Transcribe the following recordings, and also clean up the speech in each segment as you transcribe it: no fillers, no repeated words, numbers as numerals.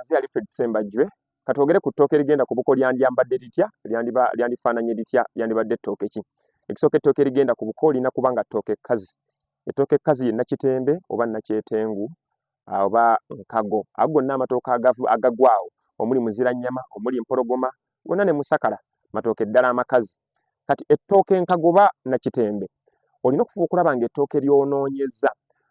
Nze Alfred Ssembajjwe. Katwogere ku ttooke erigenda ku buko. Lyandyambadde litya? Lyandifaananye litya? Lyandibadde ttooke ki? Ekisooka, ettooke erigenda ku buko lirina kuba nga ttooke kkazi. Ettooke ekkazi ye Nakitembe oba Nakyetengu oba Nkago. Ago gonna amatooke agagwawo omuli Muzirannyama, omuli Mpologoma, gonna ne Musakala, matooke ddala amakazi. Kati ettooke Enkago oba Nakitembe, olina okufuba okulaba ng'ettooke ly'onoonyezza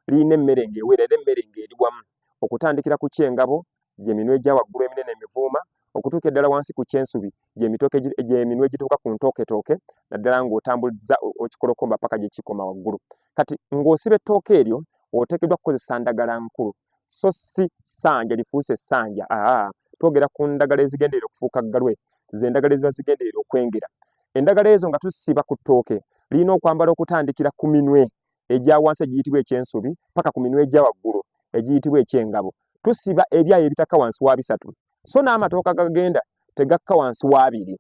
lirina emmere ng'ewera era emmere ng'eri wamu, okutandikira ku ky'engabo, gy'eminwe egya waggulu eminene emivuuma, okutuuka eddala wansi ku ky'ensubi, gy'eminwe egituuka ku ntooketooke, naddala ng'otambuza okikolokomba paka gye kikoma waggulu. Kati ng'osiba ettooke eryo, oteekeddwa kukozesa ndagala nkulu, so si ssanja lifuuse essanja. Aa, twogera ku ndagala ezigenderera okufuuka ggalwe, ze ndagala eziba zigenderera okwengera. Endagala ezo nga tusiba ku ttooke, lirina okwambala okutandikira ku minwe egya wansi egiyitibwa ekyensubi paka ku minwe egya waggulu egiyitibwa ekyengabo. Tusiba ebyayi ebitakka wansi wa 3, so n'amatooke agagenda tegakka wansi wa 2.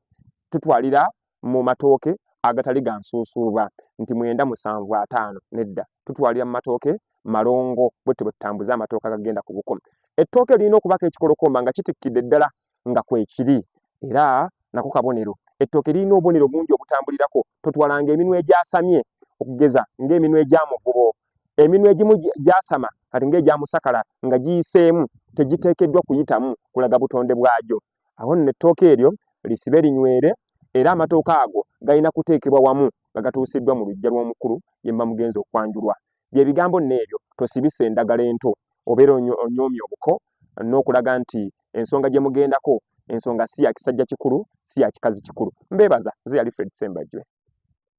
Tutwalira mu matooke agatali ga nsuusuuba nti 9, 7, 5, nedda, tutwalira mu matooke malongo. Bwetyo bwe tutambuza amatooke agagenda ku buko. Ettooke lirina okubaako ekikolokomba nga kitikkidde ddala nga kwekiri, era nako kabonero. Ettooke lirina obubonero bungi obutambulirako. Totwalanga eminwe egyasamye, okugeza ng'eminwe egya muvubo. Eminwe egimu gyasama kati ng'egya musakala nga giyiseemu, tegiteekeddwa kuyitamu kulaga butonde bwagyo. Awo nno ettooke eryo lisibe linywere, era amatooke ago galina kuteekebwa wamu nga gatuusiddwa mu luggya lw'omukulu ye muba mugenze okwanjulwa. Bye bigambo nno ebyo. Tosibisa endagala ento, obeera onyoomye obuko n'okulaga nti ensonga gye mugendako ensonga si ya kisajja kikulu, si ya kikazi kikulu. Mbeebaza, nze Alfred Ssembajjwe.